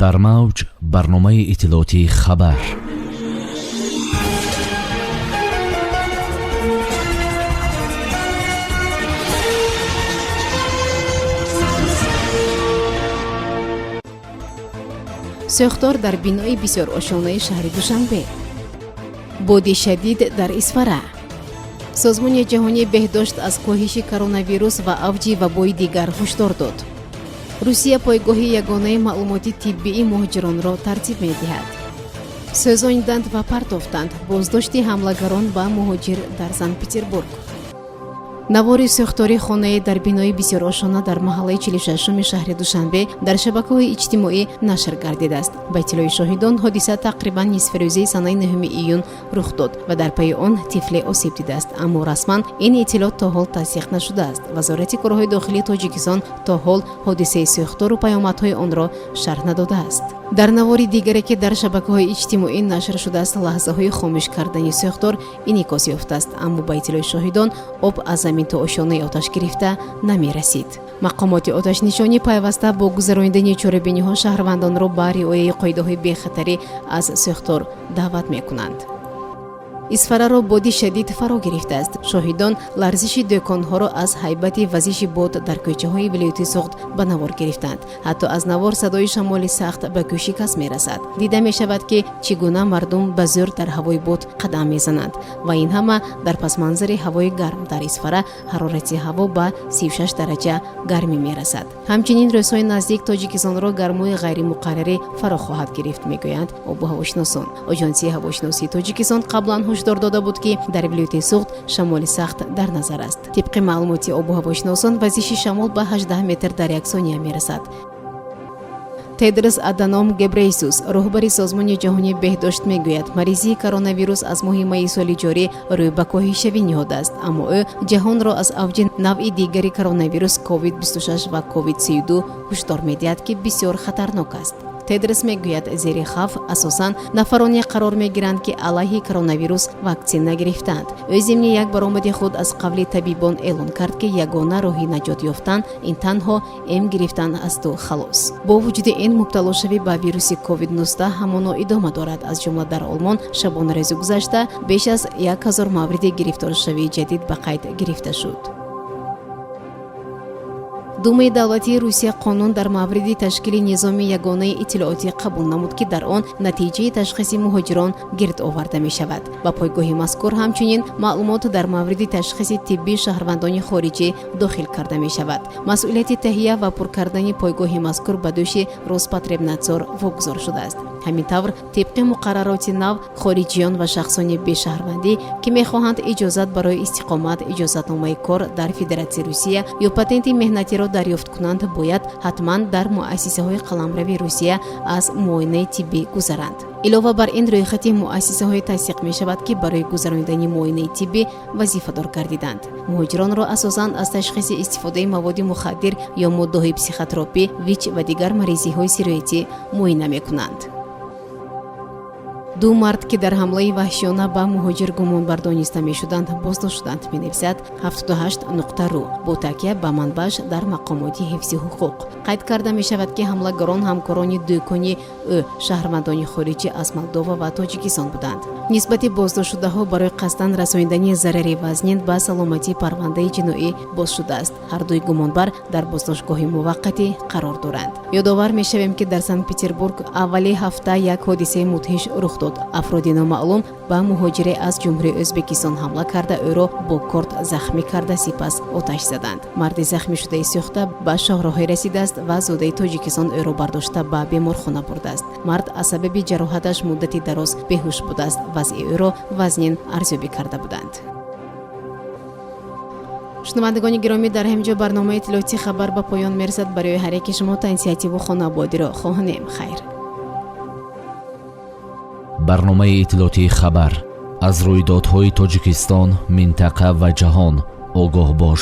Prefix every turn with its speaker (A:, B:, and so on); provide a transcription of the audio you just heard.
A: Дар мавҷ барномаи иттилоотии «Хабар».
B: Сӯхтор дар бинои бисёрошонаи шаҳри Душанбе, боди шадид дар Исфара. Созмони ҷаҳонии беҳдошт аз коҳиши коронавирус ва авҷи вабои дигар ҳушдор дод. Русия пойгоҳи ягонаи маълумоти тиббии муҳоҷиронро тартиб медиҳад. Сӯзониданд ва партофтанд: боздошти ҳамлагарон ба муҳоҷир дар Санкт Петербург. Навори сӯхтори хонае дар бинои бисёрошона дар маҳаллаи 46-уми шаҳри Душанбе дар шабакаҳои иҷтимоӣ нашр гардидааст. Ба иттилои шоҳидон, ҳодиса тақрибан нисфирӯзии санаи 9 июн рух дод ва дар пайи он тифле осеб дидааст, аммо расман ин иттилоъ то ҳол тасдиқ нашудааст. Вазорати корҳои дохилии Тоҷикистон то ҳол ҳодисаи сӯхтору паёмадҳои онро шарҳ надодааст. Дар навори дигаре, ки дар шабакаҳои иҷтимоӣ нашр шудааст, лаҳзаҳои хомӯш кардани сӯхтор инъикос ёфтааст, аммо ба иттилои шоҳидон, об аз замин то ошёнаи оташ гирифта намерасид. Мақомоти оташнишонӣ пайваста бо гузаронидани чорабиниҳо шаҳрвандонро ба риояи қоидаҳои бехатарӣ аз сӯхтор даъват мекунанд. Исфараро боди шадид фаро гирифтааст. Шоҳидон ларзиши дӯконҳоро аз ҳайбати вазиши бод дар кӯчаҳои вилояти Суғд ба навор гирифтанд. Ҳатто аз навор садои шамоли сахт ба гӯши кас мерасад. Дида мешавад, ки чӣ гуна мардум ба зӯр дар ҳавои бод қадам мезананд ва ин ҳама дар пасманзари ҳавои гарм. Дар Исфара ҳарорати ҳаво ба 36 дараҷа гармӣ мерасад. Ҳамчунин, рӯзҳои наздик Тоҷикистонро гармои ғайримуқаррарӣ фаро хоҳад гирифт, мегӯянд обу ҳавошиносон. Оҷонсии ҳавошиносии Тоҷикистон қаблан ҳушдор дода буд, ки дар вилояти Суғд шамоли сахт дар назар аст. Тибқи маълумоти обу ҳавошиносон, вазиши шамол ба 18 метр дар як сония мерасад. Тедрос Аданом Гебрейсус, роҳбари Созмони ҷаҳонии беҳдошт, мегӯяд, маризии коронавирус аз моҳи майи соли ҷорӣ рӯй ба коҳишшавӣ ниҳодааст, аммо ӯ ҷаҳонро аз авҷи навъи дигари коронавирус COVID-26 ва COVID-32 ҳушдор медиҳад, ки бисёр хатарнок аст. Тедрос мегӯяд, зери хавф асосан нафароне қарор мегиранд, ки алайҳи коронавирус ваксин нагирифтаанд. Ӯ зимни як баромади худ аз қавли табибон эълон кард, ки ягона роҳи наҷот ёфтан ин танҳо эм гирифтан асту халос. Бо вуҷуди ин, мубталошавӣ ба вируси COVID-19 ҳамоно идома дорад. Аз ҷумла дар Олмон шабонарӯзи гузашта беш аз 1000 мавриди гирифторшавии ҷадид ба қайд гирифта шуд. Думаи давлатии Русия қонун дар мавриди ташкили низоми ягонаи иттилоотӣ қабул намуд, ки дар он натиҷаи ташхиси муҳоҷирон гирд оварда мешавад. Ба пойгоҳи мазкур ҳамчунин маълумот дар мавриди ташхиси тиббии шаҳрвандони хориҷӣ дохил карда мешавад. Масъулияти таҳия ва пур кардани пойгоҳи мазкур ба дӯши Роспотребнадзор вогузор шудааст. Ҳамин тавр, тибқи муқаррароти нав, хориҷиён ва шахсони бешаҳрвандӣ, ки мехоҳанд иҷозат барои истиқомат, иҷозатномаи кор дар Федератсияи Русия ё патенти меҳнатиро дарёфт кунанд, бояд ҳатман дар муассисаҳои қаламрави Русия аз муоинаи тиббӣ гузаранд. Илова бар ин, рӯйхати муассисаҳое тасдиқ мешавад, ки барои гузаронидани муоинаи тиббӣ вазифадор гардиданд. Муҳоҷиронро асосан аз ташхиси истифодаи маводи мухаддир ё моддаҳои психотропӣ, ВИЧ ва дигар маризиҳои сироятӣ муоина мекунанд. Ду мард, ки дар ҳамлаи ваҳшиёна ба муҳоҷир гумонбар дониста мешуданд, боздошт шуданд, менависад 78.ru бо такя ба манбаъш дар мақомоти ҳифзи ҳуқуқ. Қайд карда мешавад, ки ҳамлагарон ҳамкорони дӯкони ӯ, шаҳрвандони хориҷӣ аз Молдова ва Тоҷикистон буданд. Нисбати боздоштшудаҳо барои қасдан расонидани зарари вазнин ба саломатӣ парвандаи ҷиноӣ боз шудааст. Ҳардуи гумонбар дар боздоштгоҳи муваққатӣ қарор доранд. Ёдовар мешавем, ки дар Санкт Петербург аввали ҳафта як ҳодисаи мудҳиш рух дод. Афроди номаълум ба муҳоҷире аз Ҷумҳурии Ӯзбекистон ҳамла карда, ӯро бо корд захмӣ карда, сипас оташ заданд. Марди захмишудаи сӯхта ба шоҳроҳе расидааст ва зодаи Тоҷикистон ӯро бардошта ба беморхона бурдааст. Мард аз сабаби ҷароҳаташ муддати дароз беҳуш будааст. Вазъи ӯро вазнин арзёбӣ карда буданд. Шунавандагони гиромӣ, дар ҳамин ҷо барномаи иттилоотии «Хабар» ба поён мерасад. Барои ҳар яке шумо тансиҳативу хонаободиро хоҳонем. Хайр.
A: Барномаи иттилоотии «Хабар»: аз рӯйдодҳои Тоҷикистон, минтақа ва ҷаҳон огоҳ бош.